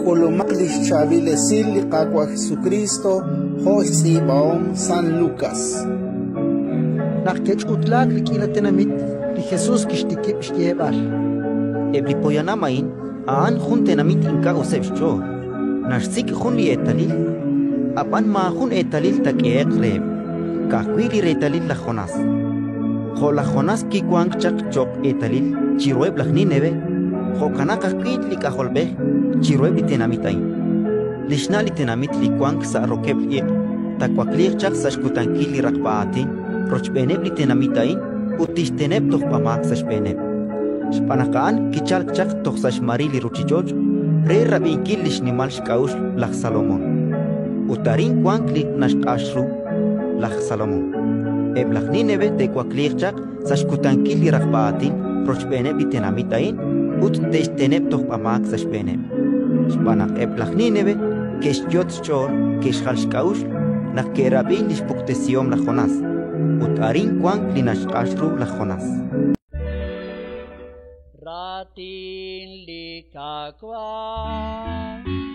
K'ulumaq li xChaab'il Esil li Qaawa' Jesukriist jo' xtz'iib'ahom San Lukas. Naq ke'ch'utlaak li k'iila tenamit, li Jesus kixtikib' xyeeb'al: Eb' li poyanam a'in a'an jun tenamit ink'a' useb' xch'ool. Naxsik' jun li eetalil, ab'an maajun eetalil taak'ehe'q reheb', ka'ajwi' li reetalil laj Jonás. Jo' laj Jonás kiwank chaq cho'q eetalil chiruheb' laj Nínive, jo'kanaq ajwi' li K'ajolb'ej chiruheb' li tenamit a'in. Li xna' li tenamit li wank sa' rokeb'l iq' taawakliiq chaq sa' xkutankil li raqb'a aatin rochb'eeneb' li tenamit a'in ut tixteneb' tojb'amaak sa' xb'eeneb'. Xb'aan naq a'an kichalk chaq toj sa' xmaril li ruuchich'och' re rab'inkil li xnimal xk'a'uxl laj Salomón. Ut arin wank li naxq'ax ru laj Salomón. Eb' laj Nínive te'wakliiq chaq sa' xkutankil li raqb'a aatin rochb'eeneb' li tenamit a'in ut te'xteneb' tojb'amaak sa' xb'eeneb'. Xb'aan naq eb' laj Nínive ke'xyot' xch'ool ke'xjal xk'a'uxl naq ke'rab'i li xpuktesihom laj Jonás, ut arin wank li naxq'ax ru laj Jonás. Raatin li Qaawa'.